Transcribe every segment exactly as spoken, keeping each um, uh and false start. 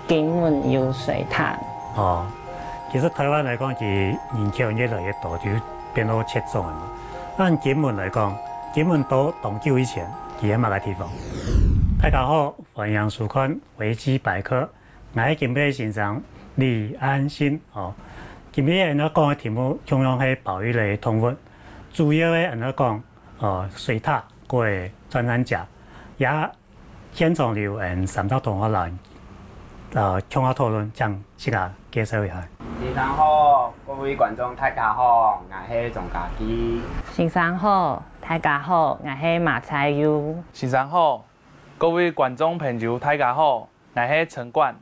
金門有水塔。哦，其實臺灣來講，佢人口越來越多，就變到絕種了嘛。按金門來講，金門到當久以前，佢係麼个地方？大家好，歡迎收看維基百科，𠊎係今晡日先生李安心。哦，今晡日𠊎講个題目同樣係保育類動物，主要个𠊎講，呃，水獺，過个穿山甲，也 現場有𠊎三隻同學啦，呃，共下討論，請自家介紹一下。先生好，各位觀眾大家好，𠊎係鍾家基。先生好，大家好，𠊎係馬彩友。先生好，各位觀眾朋友大家好，𠊎係陳冠。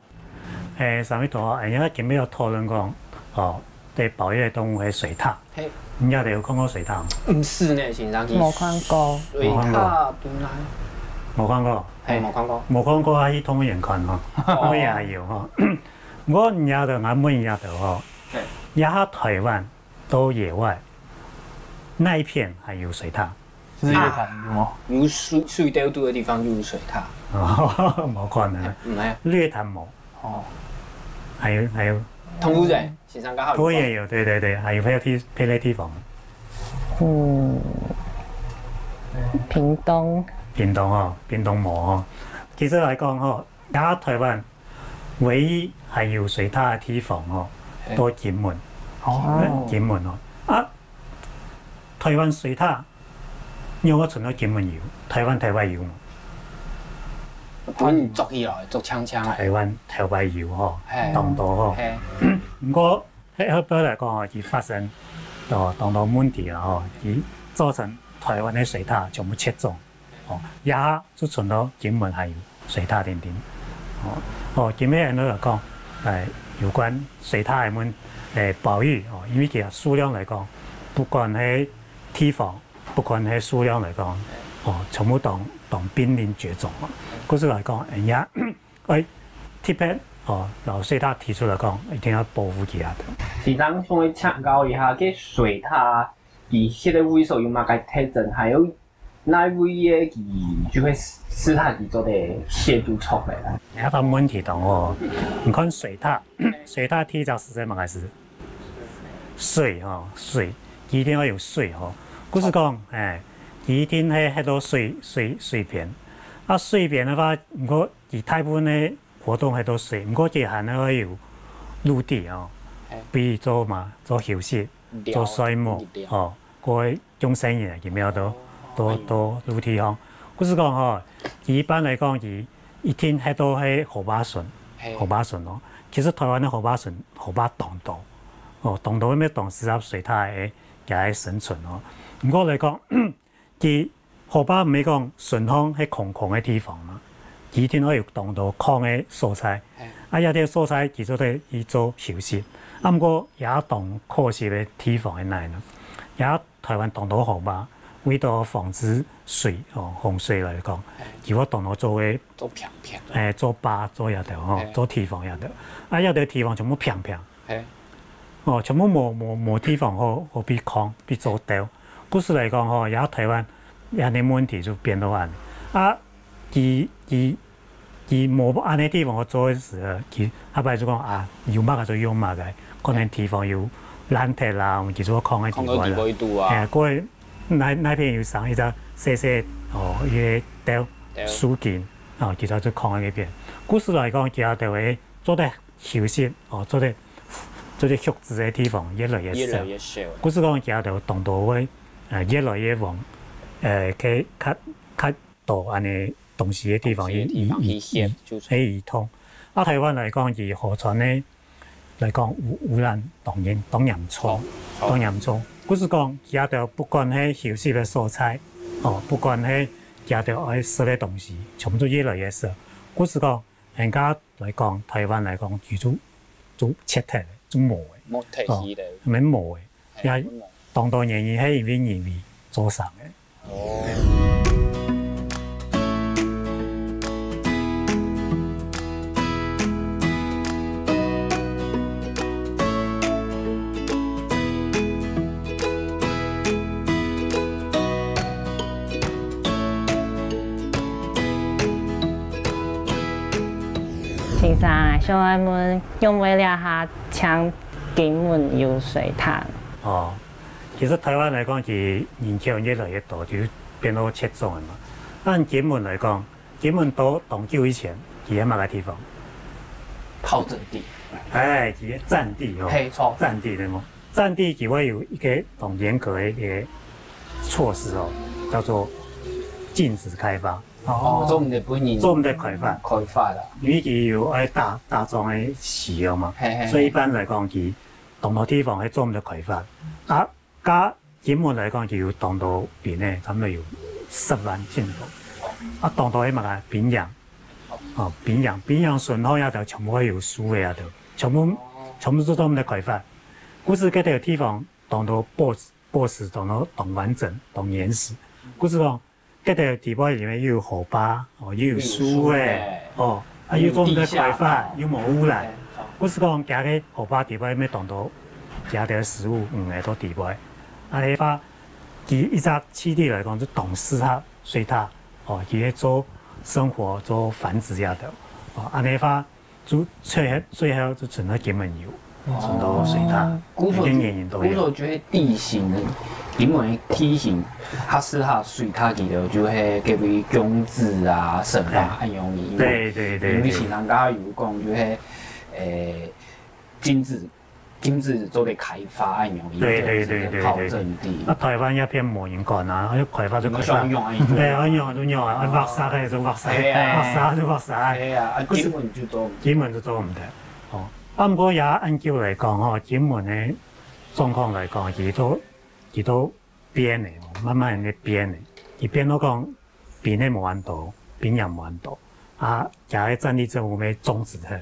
誒，三位同學，誒，因為今日有討論講，哦，對保育个動物个水獺。 嘿。你也有看過水獺無？毋係呢，先生，佢無看過。水獺本來，無看過？嘿，無看過。無看過，啊，去動物園看吼。哦。動物園也有吼。毋過你也得，𠊎問你也得吼。嘿。這下臺灣到野外，哪一片還有水獺？日月潭有無？有水，水兜肚个地方有水獺。哦，無可能。毋係。日月潭無。哦。還有，還有。動物園。 先生剛好有講。動物園有，對對對，還有別个地，別个地方。嗯，屏東。屏東哦，屏東無哦。其實來講吼，這下臺灣唯一還有水獺个地方吼，嘿。到金門。哦。金門哦。啊，臺灣水獺 仰會傳到金門有，臺灣頭擺有無？分人捉起來，捉淨淨个。臺灣頭擺有吼，嘿。當多吼。嘿。毋過，係後背來講吼，佢發生，哦，當多問題啊吼，佢造成臺灣个水獺全部絕種。哦，這下就傳到金門還有水獺等等。哦，哦，今日𠊎來講，誒，有關水獺个問，誒，保育，哦，因為其實數量來講，不管係地方 不管係數量來講，哦，全部當，當瀕臨絕種啊。故所來講，人家愛特別，哦，摎水獺提出來講，一定愛保護佢啊。先生，想愛請教一下，該水獺佢歇个位所有麼个特徵，還有哪位个佢就係適合佢做得歇肚著个啦？這个問題當好。你看水獺，水獺第一隻係麼个字？ 水吼，水，佢一定愛有水吼。故所講，誒，佢一定係歇到水，水，水邊。啊，水邊个話，毋過佢大部分个活動歇到水，毋過佢還愛有陸地吼，嘿。比如做麼，做休息，做睡目，吼，過 降細人仔，佢無愛到，到，到陸地項。故所講吼，佢一般來講，佢一定歇到係河壩脣，嘿。河壩脣哦。其實臺灣个河壩脣，河壩當多，哦，當多乜當適合水獺个，佢个生存哦。毋過來講，佢河壩毋係講純淨係空空个地方嘛，佢一定愛有當多空个所在。嘿。啊，這兜所在佢做得去做休息。啊，毋過也當可惜个地方係哪呢？也 臺灣當多河壩，為著防止水，哦，洪水來講，嘿。佢會當多做个，做平平。誒，做壩，做這兜吼，嘿。做堤防這兜。啊，這兜堤防全部平平。嘿。哦，全部無，無，無地方好，好比囥，比做兜。故所來講吼，這臺灣這个問題就變到恁。啊，佢，佢 佢無恁个地方好做个時候，佢下擺就講啊，有麼个就用麼个，可能地方有爛忒啦，佢就囥个地方啦。囥个地方肚啊。哎，過哪，哪片有生一隻細細哦，一个兜，兜。樹根，哦，佢就囥个該片。故所來講，佢兜會做得休息，哦，做得，做得畜資个地方越來越少。越來越少。故所講，佢兜當多會，呃，越來越往，呃，去較，較 到恁呢東西个地方去移，東西个地方去移，歇，移，就係。去移動。啊，臺灣來講，以河川个來講，污，污染當然，當嚴重，當，當嚴重。故所講，佢兜不管係休息个所在，哦，不管係佢兜愛食个東西，全部都越來越少。故所講，人家來講，臺灣來講，佢就，就絕忒了，就無了。無忒去了。哦，免無了。 也當多原因係因為人為造成个。哦。先生啊，想愛問，仰會這下淨金門有水塔？哦，其實臺灣來講，佢人口越來越多，就變到集中个嘛。但金門來講，金門到當久以前，佢係麼个地方？炮陣地。哎，佢个戰地哦，嘿，著。戰地對無？戰地佢會有一個當嚴格的一個措施哦，叫做禁止開發。哦，做毋得分人做毋得開發，開發啦。因為佢有愛打打仗个需要嘛，嘿嘿嘿所以一般來講，佢當多地方係做毋得開發。啊，加金門來講，佢有當多邊个，差不多有十萬盡多。啊，當多係麼个？平洋，哦，平洋，平洋順風遐頭全部係有樹个遐頭，全部全部都做毋得開發。故所該兜地方當多保保持當多當完整、當原始。故所講，該兜地方裡面又有河壩，哦，又有樹个，哦，啊又做毋得開發，又無污染。故所講，今个河壩地方乜當多，今个食物，魚仔都地方。啊，你發，佢一隻基地來講，就當適合水塔，哦，佢做生活、做繁殖遐个，哦，啊，你發。 就最後最後就存到金門有，存到水塔，故所每个原因都有。故所就係地形，金門个地形，較適合水塔佢个，就係該位種植啊、生活恁樣个。對對對對。因為先生家有講，就係，誒，禁止禁止做个開發恁樣个。對對對對對。炮陣地。啊，臺灣一片無人管啊，愛開發就開發。想用啊，對，愛用就用啊，愛挖沙个就挖沙，係啊挖沙就挖沙。係啊，啊，不是金門就做。金門就做毋得。哦，啊，毋過也恁久來講吼，金門个狀況來講，佢都佢都變个哦，慢慢个變个。佢變到講，平个無恁多，平洋無恁多，啊，加个戰地政府乜終止忒了。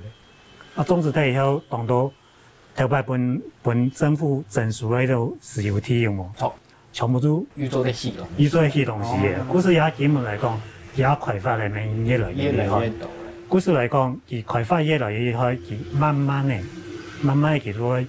啊，終止忒以後，當多頭擺分分政府徵收个都私有地有無？好，全部都又做得起了。又做得起東西个。故所也金門來講，也開發个面越來越厲害越來越。多了。故所來講，佢開發越來越厲害，佢慢慢个、慢慢个，佢就會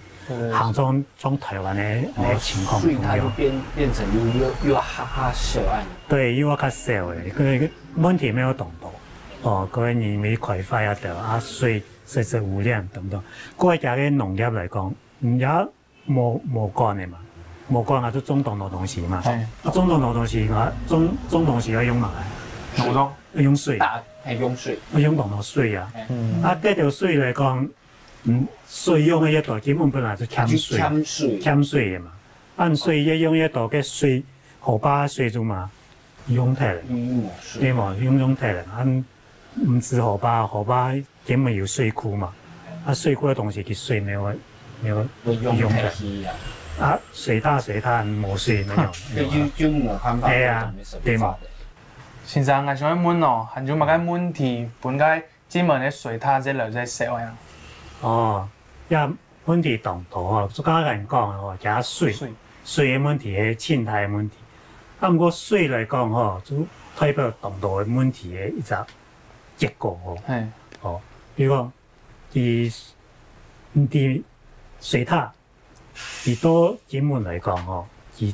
行像像臺灣个那个情況水同樣。塔就變變成又又又哈哈小案。對，又較少个，个个問題乜有當多。哦，个人為開發啊，對啊，水水質污染等等。過來个農業來講，嗯，也無無管个嘛，無管啊，就種當多東西嘛。嘿啊，種當多東西啊，種種東西愛用麼个？農場愛用水，打，還用水。愛用當多水啊。嗯。啊，這條水來講，嗯，水用个越多，金門本來就欠就水，欠水。欠水个嘛。按水越用越多，个水河壩水就嘛用忒了，嗯，水。對無？用用忒了。按毋止河壩，河壩根本有水庫嘛。啊，水庫个東西，佢水沒有沒有不用用忒太。稀啊。啊，水塔水塔無水沒有。就就就無辦法。係啊，對無？先生，𠊎想問哦，還有麼个問題分該金門个水塔越來越少呀？哦，這問題當多哦，就剛剛講哦，加水，水，水个問題係生態个問題。啊，毋過水來講吼，就代表當多个問題个一隻結果吼。嘿，哦，比如講，佢毋知水塔，佢到金門來講吼，佢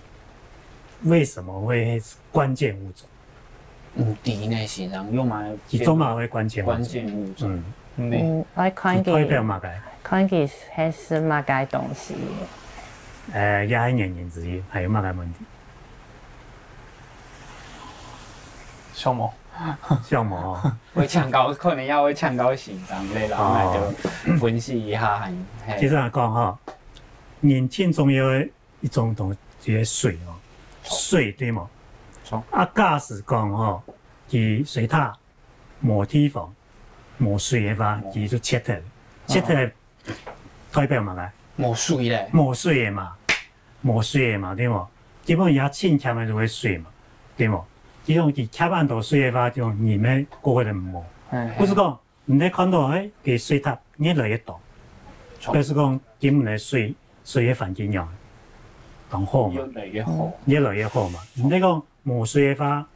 為什麼會關鍵物種？毋知呢，先生，用嘛佢做麼會關鍵物種？關鍵物種。嗯，嗯，佢愛看佢代表麼个？看佢係食麼个東西。呃，也係原因之一，還有麼个問題？什麼？像無吼？會請教，可能也會請教先生咧啦，哦那就分析一下，還嘿其實來講吼，人盡重要个一種東西，就係水哦，水對無？錯啊，假使講吼，佢水塔無地方、無水个話，佢就切忒，切忒代表麼个？無水咧。無水个嘛，無水个嘛，對無？基本上盡欠个就係水嘛，對無？其中佢欠恁多水个話，就人个過活得無。嗯，不是講你在看到，哎，个水塔越來越多，表示講金門个水水个環境樣，當好嘛越，來越好。越來越好嘛。你在講無水个話，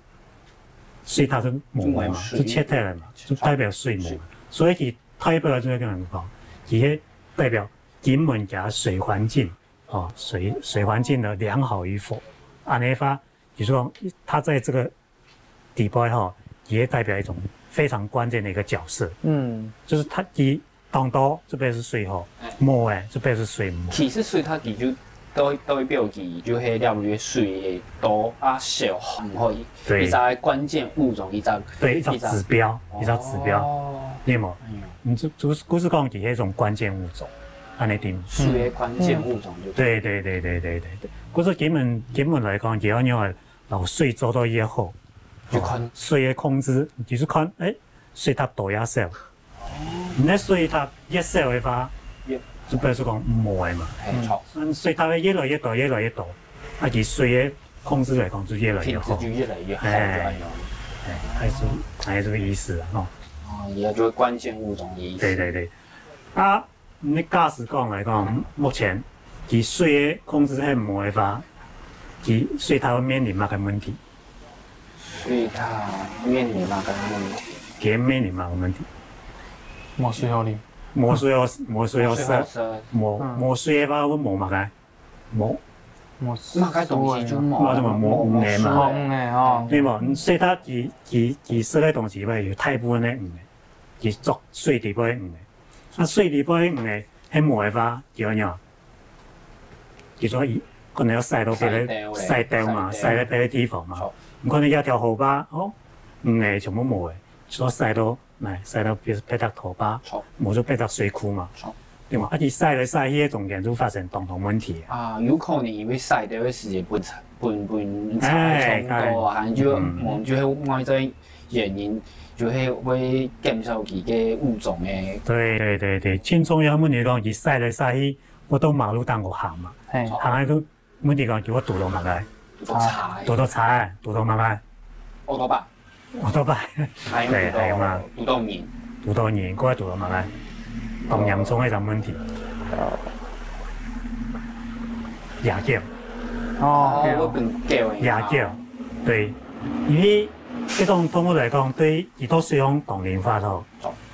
水塔就無个嘛，就無水就切忒了嘛，就代表水無嘛。所以佢代表就係跟人講，佢係代表金門个水環境，哦，水水環境的良好與否，按呢話，比如說他在這個地方哈，也代表一種非常關鍵的一個角色。嗯，就是他佢當多就表示水好，無个就表示水無好。其實水塔佢就代代表佢就係了解水个多啊少，毋好一隻關鍵物種一隻，對，一隻指標，一隻指標，對無？你就就故所講佢係一種關鍵物種，恁樣定。水个關鍵物種就對。對對對對對對對，故所根本根本來講，佢愛用个 摎水做到越好，就看水个控制，就是看，誒，水塔多也少。你个水塔越少个話，就表示講無个嘛。嗯，水塔个越來越多，越來越多，啊，佢水个控制來講就越來越好。品質就越來越好，哎，哎，還是還是這個意思啊，吼。哦，也就是關鍵物種的意思。對對對，啊， 你假使講來講，目前佢水个控制係無个話，佢水塔會面臨麼个問題？水塔面臨麼个問題？佢會面臨麼个問題？無水好啉。無水好，無水好食，無水好食。無，嗯。無水个話會無麼个？無。無。麼个東西就無。無什麼，無魚个嘛。無魚个哦。對無？你水塔佢，佢，佢食个東西會有大部分係魚个，佢捉水底背个魚个。 啊，水底背魚仔係無个話，佢愛仰？佢就一，可能愛徙到別个，徙掉咧。徙掉嘛，徙掉。徙到別个地方嘛。著。你看這條河壩，哦，魚仔全部無个，就徙到，來，徙到別，別搭河壩，著。無就別搭水庫嘛。著。對嘛？啊，佢徙來徙去个中間就發生當多問題啊。啊，有可能因為徙掉个時節分，分，分差衝到啊，哎，還就，嗯。無就係外在 原因，就係會減少佢个物種个。對對對對，盡重要問題講，佢徙來徙去，會到馬路頂高行嘛，嘿。行來都問題講，佢會堵到麼个？堵到車。堵到車，堵到麼个？奧多拜。奧多拜。還有堵到，對，還有嘛？堵到人。堵到人，過來堵到麼个？當嚴重个一隻問題。野狗。哦，哦，會分狗个。野狗，對，因為 這種動物來講，對佢到水上當靈活吼，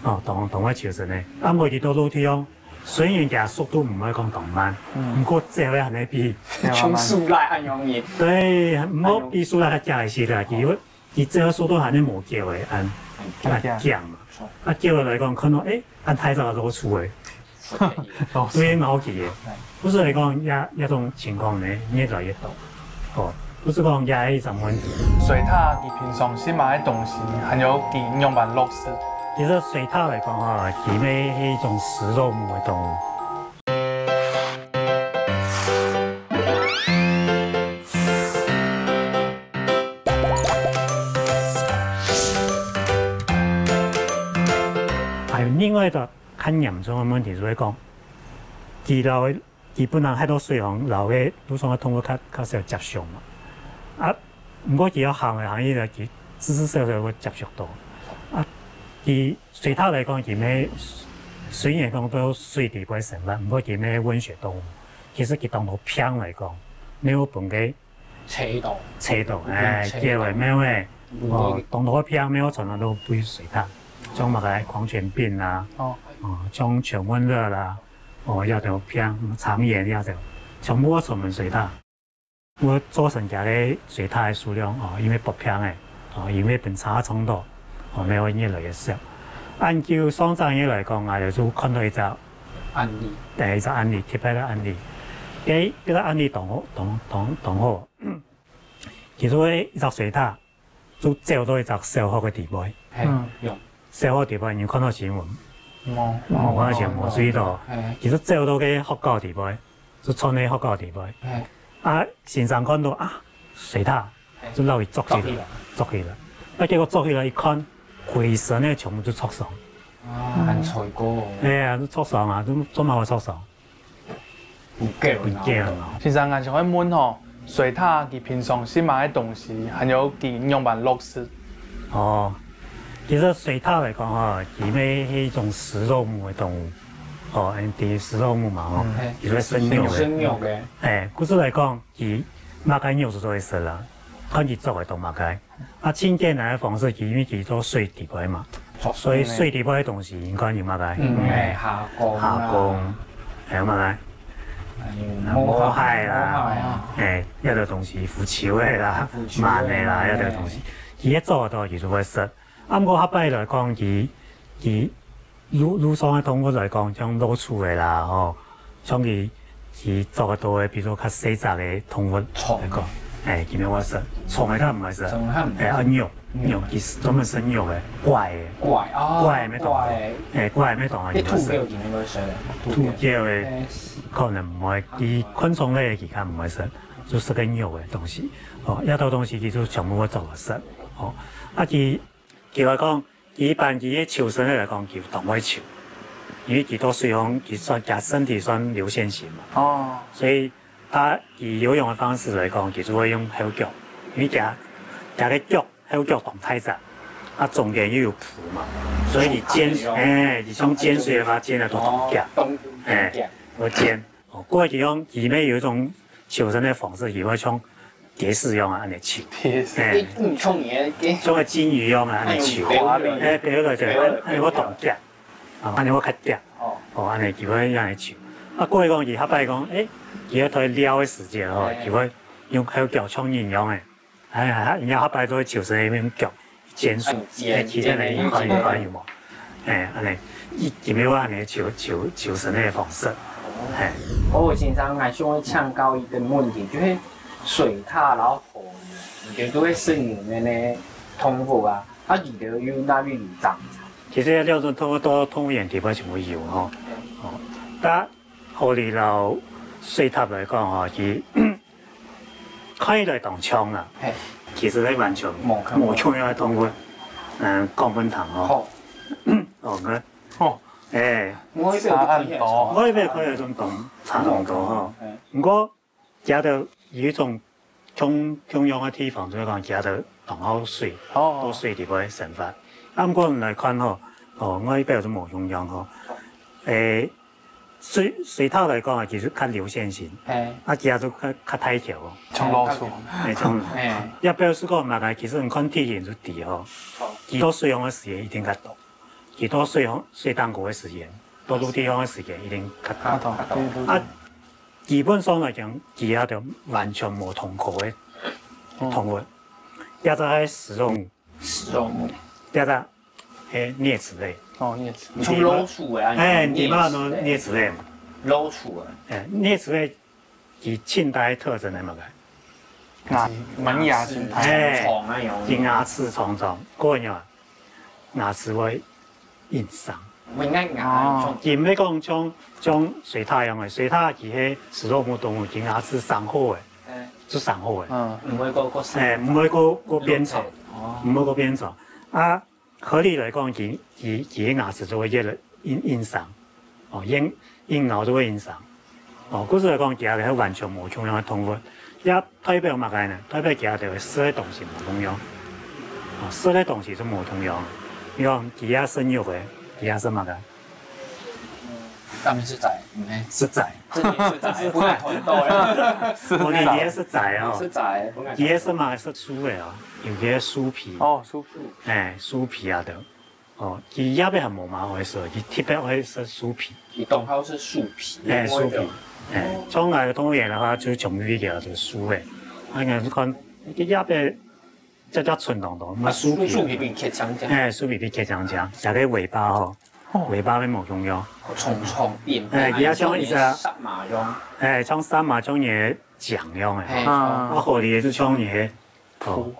哦，當，當會求生个。啊，毋過佢到陸地上，雖然佢速度毋會講當慢，嗯。毋過走个還係比，像樹懶恁樣个。對，毋過比樹懶較遽一些啦，佢會，佢走个速度還係無狗个，恁，較遽。恁遽嘛。啊，狗个來講，看到，誒， 恁大隻个老鼠仔，所以蠻好奇个。故所來講，這，這種情況呢，越來越多。哦，故所講，這係一種問題。水獺佢平常食麼个東西，還有佢仰般落食？其實水獺來講吼，佢乜係一種食肉目个動物。 還有另外一個較嚴重个問題，就係講，佢摎，佢本來歇到水上，摎該陸上个動物較，較少接觸嘛。啊，毋過佢愛行來行去个，佢至至少少會接觸到。啊，佢水獺來講，佢乜雖然講到水底背生活，毋過佢乜溫血動物。其實佢當多病來講，乜會分該 吹到。吹到，哎，吹到。結尾尾尾，哦，當多病，尾會傳染到對水獺，像麼个狂犬病啊，哦。哦，像犬瘟熱啦，哦，這兜病，腸炎這兜，全部會傳分水獺。會造成佢个水獺个數量，哦，因為發病个，哦，因為分車撞到，哦，尾會越來越少。恁久上隻月來講啊，就看到一隻 案例。第一隻案例，特別个案例。該，這個案例當好，當，當，當好。其實一隻水獺，就走到一隻小學个底背。嘿，嗯。有。小學底背，你有看到新聞？無。無看到新聞，無注意到。嘿。其實走到該學校底背，就蹿該學校底背。嘿。啊，先生看到啊，水獺， 就摎佢捉起來，捉起來。捉起來。啊，結果捉起來一看，規身个全部就挫傷。啊，還衰過哦。哎呀，就挫傷啊，就做麼个會挫傷？分狗咬。分狗咬。先生，𠊎想愛問吼，水獺佢平常食麼个東西，還有佢仰般落食？哦，其實水獺來講吼，佢乜係一種食肉目个動物。哦，因為食肉目嘛吼，嗯。佢會食肉个。食肉个。哎，故所來講， 佢麼个肉就做得食啦，看佢捉得到麼个。啊，盡簡單个方式，佢因為佢在水底背嘛，所以水底背个東西應該有麼个？嗯，哎，蝦公啦。蝦公，還有麼个？哎，毛蟹啦，毛蟹啊。哎，這兜東西，腐球仔啦，腐球仔，鰻仔啦，哎。這兜東西，佢一捉得到，佢就會食。啊，毋過較白來講，佢，佢陸，陸上个動物來講，像老鼠个啦，吼，像佢，佢捉得到个，比如說較細隻个動物來講，蟲。欸，佢乜會食，蟲个佢毋會食，蟲佢毋會食。欸，啊，肉，肉，佢專門食肉个，怪个，怪，哦，怪个乜當，怪个。欸，怪个乜當，佢會食。兔仔佢乜會食，兔仔个，欸，可能毋會，佢昆蟲類个佢較毋會食，就食个肉个東西，哦，這兜東西佢就全部會捉來食，哦，啊，佢，佢來講， 一般佢个秋生來講，佢當會泅，因為佢到水項，佢算，佢身體算流線型嘛。哦。所以佢游泳个方式來講，佢就會用後腳，因為佢，佢个腳，後腳當大隻，啊，中間又有蹼嘛，所以佢濺，像蹺个樣。欸，佢像濺水个話，濺个都當遽。哦，當，欸，當遽。會濺。哦，故所佢講，佢乜有一種泅身个方式，佢會像 蝶式樣啊，恁樣泅。蝶式。欸。欸，你像你个，像个金魚樣啊，恁樣泅。哎喲，欸，飛落去，飛落去。恁樣會當遽。哦，恁樣會較遽。哦。哦，恁樣佢會恁樣泅。啊，故所講，佢下擺講，欸，佢愛在撩个時節吼，欸。佢會用後腳像人樣个。欸，然後下擺都會泅身个用腳濺水，哎，濺，欸，其實呢，濺，你看，濺。你看有無？欸，恁樣，佢，佢乜有恁樣泅，泅，泅身个方式。哦。欸。好，先生，𠊎想愛請教一個問題，就係水獺摎 你兜都會食人个呢，動物啊，啊，佢兜又哪位有長？其實這種動物到動物園底背全部有吼。哦，但狐狸摎水獺來講吼，佢看起來當像啦，嘿。其實係完全無共，無共樣个動物。嗯，講分你聽吼。好。哦，你看。哦。欸。外表看起來像。差很多。外表看起來像當，差當多吼。嘿。毋過 佢兜有一種共，共樣个地方，就係講佢兜當好水，哦。到水底背生活。啊，毋過來看吼，哦，外表就無共樣吼。欸，水，水獺來講啊，其實較流線型，嘿。啊，佢兜就較，較大條哦。像老鼠。欸，像，嘿。也表示講麼个，其實你看體型就知吼，哦。佢到水項个時間一定較多，佢到水項，水頂高个時間，到陸地項个時間一定較短。較短，對，對，對。啊， 基本上來講，佢兜就完全無同科个動物。嗯。這隻係食肉目。食肉目。這隻係啮齒類。哦，啮齒。像老鼠个啊，欸，啮齒類。你嘛講啮齒類嘛。老鼠个。欸，啮齒類佢盡大个特徵係麼个？牙，門牙盡大。欸，長長啊，有。佢牙齒長長，過後啊， 牙齒會硬生。會硬硬，哦。像，佢毋係講像，像水獺樣个，水獺佢係食肉目動物，佢牙齒生好个，嗯。就生好个。嗯。毋會過，過生。欸，毋會過，過變長，哦。毋會過變長。啊，狐狸來講，佢，佢，佢个牙齒就會越來硬，硬生，哦，硬，硬咬就會硬生。 哦，故所來講，佢兜係完全無共樣个動物。也代表麼个呢？代表佢兜食个東西無共樣。哦，食个東西就無共樣。比如講，佢兜食肉个，佢兜食麼个？當然食齋，毋係。食齋。真的食齋，不然很多呀。哦，你，你也食齋哦。食齋，佢也食麼个？食樹个哦，有个樹皮。哦，樹皮。欸，樹皮啊，對。 哦，佢這擺還無麼愛食，佢特別愛食樹皮。佢當好食樹皮，欸，樹皮。欸，像𠊎个動物園个話，就全部一條就樹个。啊，你看，佢這擺隻隻伸長長，啊，樹皮。樹，樹皮分佢切淨淨。欸，樹皮分佢切淨淨，這个尾巴吼，哦。尾巴乜無共樣。長長扁扁，欸，佢也像一隻像山馬樣。欸，像山馬，像你个 槳樣个，嘿，啊。啊，狐狸就像你个，哦，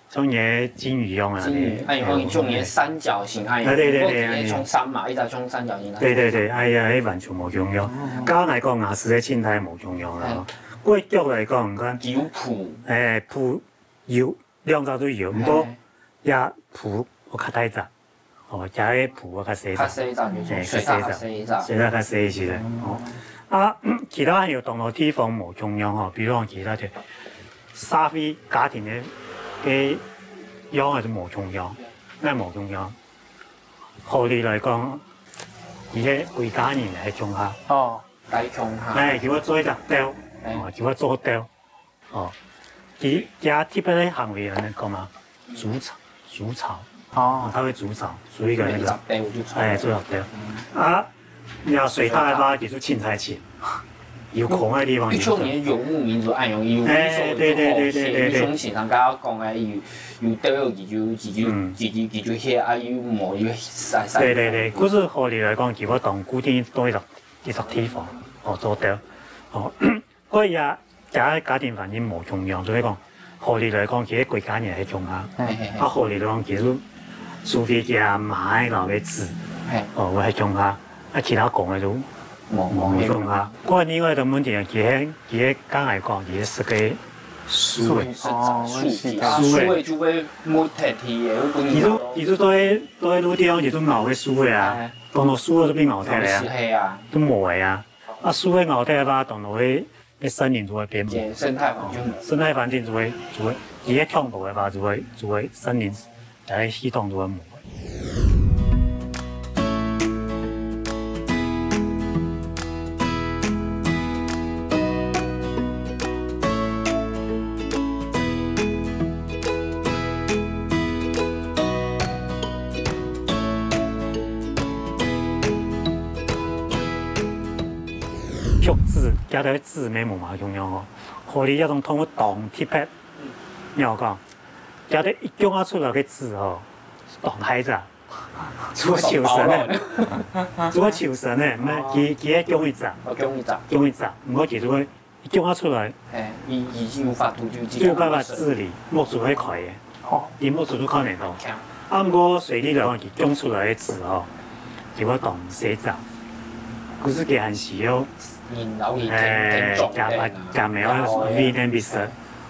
像你个金魚樣啊，金魚，哎，你看，像你个三角形，哎，對，對，對，對，一隻像山馬，一隻像三角形。對，對，對，哎呀，彼完全無共樣。哦。剛剛來講，牙齒个形態無共樣啊。嗯。過腳來講，你看，有蹼。哎，蹼有，兩隻都有，毋過，嗯。也蹼會較大隻。 哦，這个蹼會較細隻。較細隻，就係，哎，較細隻。水獺較細隻。水獺較細一些。哦。啊，其他還有當多地方無共樣吼，比如講其他个社會家庭个，个樣仔就無共樣，該無共樣。狐狸來講，佢係歸家人个鄉下。哦。大鄉下。哎，佢會做一隻竇，哎。哦，佢會做竇。 哦，佢，佢特別个行為，恁樣講嘛，築巢，築巢。哦。哦，他會築巢，築一個那個，一隻竇就出來。哎，築一隻竇。嗯。啊，你要水獺个話，佢就清採清。有空个地方就走。一種人游牧民族恁樣，有一種就好些，一種先生剛剛講个，有有都有佢就佢就佢就佢就歇啊，有無就晒晒。對對對，故事合理來講，佢會當固定到一隻一隻地方，哦，做得，哦，所以啊，家家庭環境無共樣，所以講合理來講，其實歸家人係共下，啊合理來講，其實除非佢阿媽个老个子，哦，會係共下。 啊，其他講个都無無用啊。過另外个問題啊，佢係佢係剛才講，佢係食个樹个，哦，樹是啊，樹个樹个就會沒忒去个，又不能佢都佢都對對路地方，佢都咬个樹个啊，當多樹个都被咬忒了啊，係啊，都無个啊。啊，樹个咬忒个話，當多个个森林就會變無，這生態環境生態環境就會就會，佢个強度个話，就會就會森林个系統就會無。 竹子，佢兜个子咩無嘛共樣哦。河裡這種動物當特別，你有講，佢兜一降啊出來个子哦，當大隻，做求生个，做求生个，毋係佢佢係降一隻，我講一隻，降一隻，毋過佢就會一降啊出來，誒，佢佢有法度就就有辦法自理，目珠會開个。 哦，佢目珠都看得到。強，啊，毋過水裡來講，佢降出來个子吼，佢會當細隻，故所佢還需要，人老人誒，天天種加把加苗啊，維生素，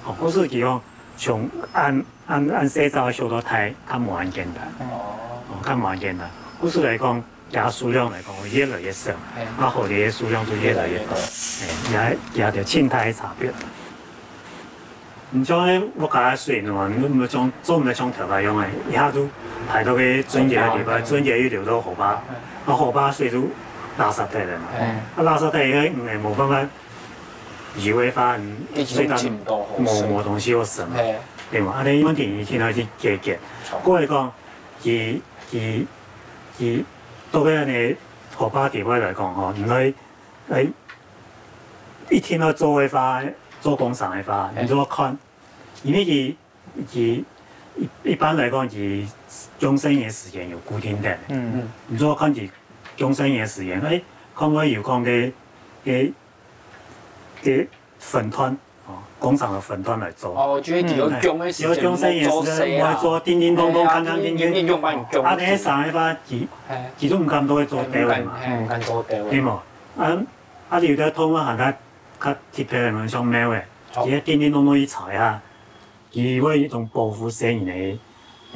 哦，故所佢講，從恁恁恁細隻个小到大，較無恁簡單，哦，哦，較無恁簡單。故所來講，佢數量來講會越來越少，啊，河裡个數量就越來越多，誒，也也就生態个差別。 毋像个屋下个水吶，你毋像做毋得像頭擺樣个，一下就排到个圳口个地方，圳口又流到河壩，啊河壩水就垃圾忒了嘛。啊垃圾忒个魚仔無辦法游个話，水當無無東西好食嘛，對嘛？啊，你問題一定要去解決。過來講，佢佢佢到个安尼河壩地位來講吼，你愛愛一定要做个話，做工廠个話，你就要看。 因為佢佢一一般來講，佢降生个時間有固定个。嗯，你就要看佢降生个時間，誒，看會有講个个个分段，哦，工廠个分段來做。哦，就係佢有降个時間，有降生个時間，莫做叮叮咚咚，鏗鏗叮叮。用幫你降，啊，你生个話，佢佢都毋敢都會做掉个嘛，係，毋敢做掉个。對無？啊啊，有个動物還較較特別个，像貓个，佢叮叮咚咚去吵一下。 佢會一種保護細人个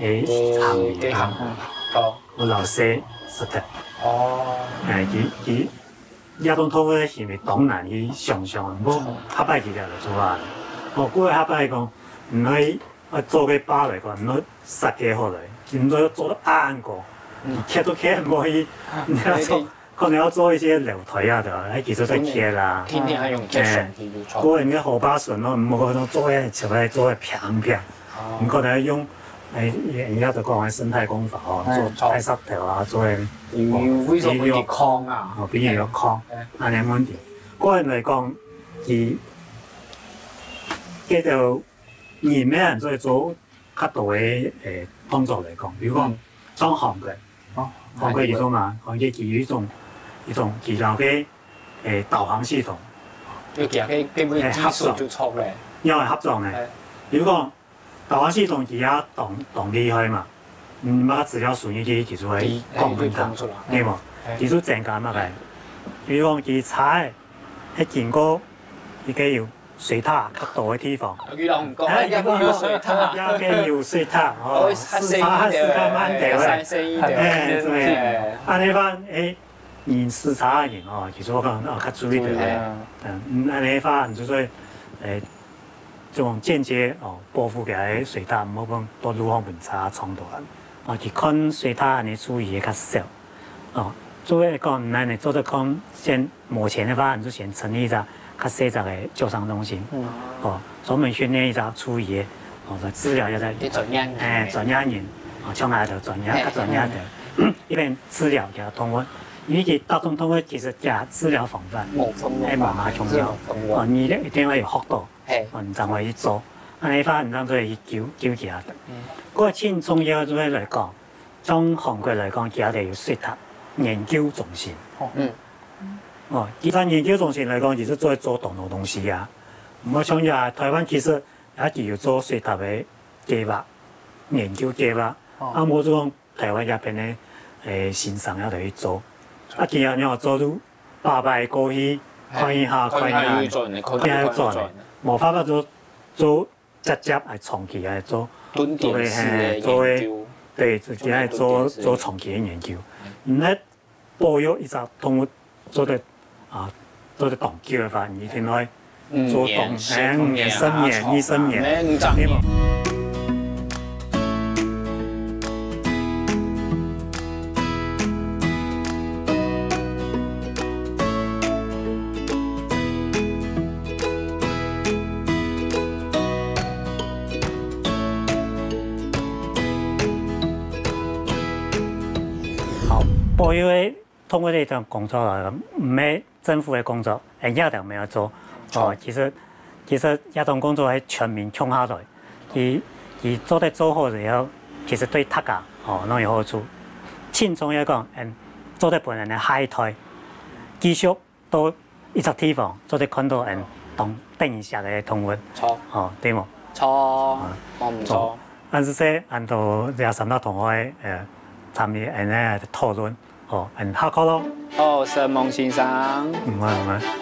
个行為，个行為，哦，我老細識得，哦，誒，佢佢這種動物个行為當難去想像，毋過下擺佢就來做啊。哦，過下擺講，毋可以，啊，做个壩來講，毋好設計好來，毋好做到恁高，你徛都徛毋好去，你要做，可能要做一些樓梯啊的，誒，其實在徛啦。天天還用徛上去就錯。過人个河壩筍咯，毋好講做个出來做个平平。 你可能用，誒，人家都講个生態工法哦，做大石頭啊，做个有有為什麼會空啊？哦，比如有空，安尼問題。個人來講，佢，佢就人咩人做做較多个誒動作來講，比如講像韓國，韓國有種嘛，韓國佢有一種一種佢兜个誒導航系統，就佢个根本技術就錯咧。要合作呢。比如講 導航系統佢也當當厲害嘛，嗯，麼个資料輸入去，其實會講分佢，對無？其實增加麼个？比如講佢車仔，係經過一個有水塔較多个地方，佢老公講，哎，有有水塔，也係有水塔哦，駛車駛較慢點个，細細一點，哎，對，安尼話，哎，人駛車个人哦，其實我講哦，較注意對不對？嗯，安尼話，你就說，哎。 這種間接哦保護佢个水塔，毋好分到路項分車撞到啊。啊，佢看水塔安尼注意个較少。哦，做个講，咱呢做得講，先無錢个話，你就先成立一隻較細隻个救傷中心。哦，專門訓練一隻注意个，哦，來治療一隻，你專業人哎，專業人，哦，像𠊎兜專業，較專業个，一邊治療佢个動物，因為佢大眾動物其實佢治療方法，無共樣，係無嘛共樣。係無共樣。哦，你一定愛有學到，係。哦，你正會去做，恁樣話你正做得去救救佢啊。嗯。不過盡重要就係來講，像韓國來講，佢也有水獺研究中心。哦。嗯。哦，其實研究中心來講，其實做做當多東西啊。毋過像啊，台灣其實也有做水獺个計畫，研究計畫。哦。啊，無就講 台灣這片个，誒，先生也來去做。啊，佢恁樣做就拜拜過去，看一下，看一下，看一下又轉，看一下又轉，無辦法做，做直接來長期來做，蹲點式个研究。做个，嘿，做个，對，直接來做，做長期个研究。毋係保育一隻動物做得，啊，做得當久个話，你一定愛 做當，五年、十年、二十年，對無？好，保育个 動物个一種工作啊，毋係政府个工作，人家都毋愛做。哦，其實其實這種工作係全民共下來，佢佢做得做好了以後，其實對大家哦攏有好處。盡重要講，嗯，做得分人个下一代繼續到一隻地方，做得看到嗯當珍惜个動物。著。哦，對無？著，無毋著。但是說，恁多這三大同學，呃，參與恁樣个討論。 好，恁下課咯。好，承蒙先生。毋會，毋會。